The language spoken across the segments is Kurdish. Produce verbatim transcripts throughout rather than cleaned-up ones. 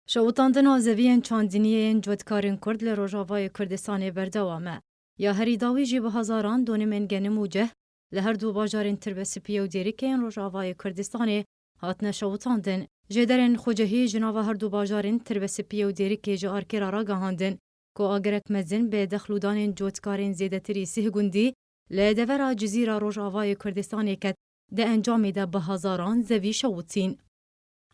Şewitandina zeviyên çandiniyê yên cotkarên Kurd li Rojavayê Kurdistanê berdewam e. Ya herî dawî jî bi hezaran donimên genim û ceh li her du bajarên Tirbespiyê û Dêrikê yên Rojavayê Kurdistanê hatine şewitandin. Jêderên xwecihî ji nava her du bajarên Tirbespiyê û Dêrikê ji Arkê re ragihandin ku agirek mezin bi dexlûdanên cotkarên zêdetirî sih gundî li devera Cizîra Rojavayê Kurdistanê ket, di encamê de bi hezaran zevî şewitîn.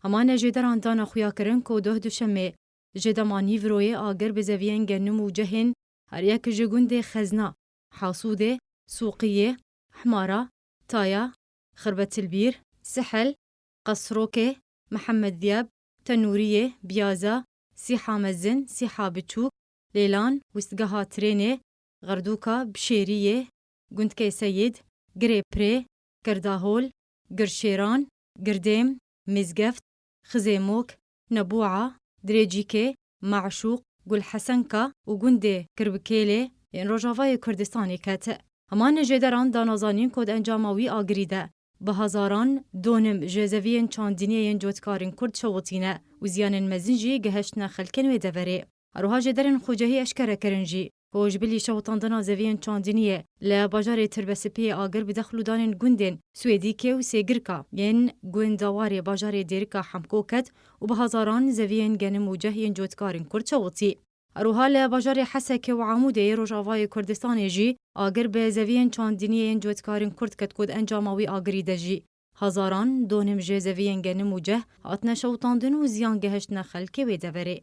Hema ne jêderan dane xuyakirin ku doh duşemê ji dema nîvroyê agir bi zeviyên genim û cehên her yek ji gundê Xezna, Hasûdê, Sûqiyê, Hmara, Taya, Xirbetilbîr, Sihel, Qesrokê, Mihemed Diyab, Tenûriyê, Biyaza, Sîha Mezin, Sîha Biçûk, Lêlan, Wistgeha Trênê, Xerdûka, Bişêriyê, Gundkê Seyid, Girê Pirê, Kirdahol, Girşêran, Girdêm, Mizgeft, Xizêmok, Nebûa, Dirêcîkê, Meşûq, Gulhesenka û gundê Kirbikêlê yên Rojavayê Kurdistanê ket. Heman jêderan dane zanîn ku di encama wî agirî de bi hezaran donim ji zeviyên çandiniyê yên cotkarên Kurd şewitîne û ziyanên mezin jî gehiştine xelkên wê deverê. Her wiha jêderên xwecihî eşkere kirin jî ku ji bilî şewitandina zeviyên çandiniyê li bajarê Tirbespiyê agir bi dexlûdanên gundên Swêdîkê û Sêgirka yên gundewarê bajarê Dêrika Hemko ket û bi hezaran zeviyên genim û ceh yên cotkarên Kurd şewitî. Her wiha li bajarê Hesekê û Amûdê yê Rojavayê Kurdistanê jî agir bi zeviyên çandiniyê yên cotkarên Kurd ket ku di encama wî agirî de jî hezaran donim ji zeviyên genim û ceh hatine şewitandin û ziyan gehiştine xelkê wê deverê.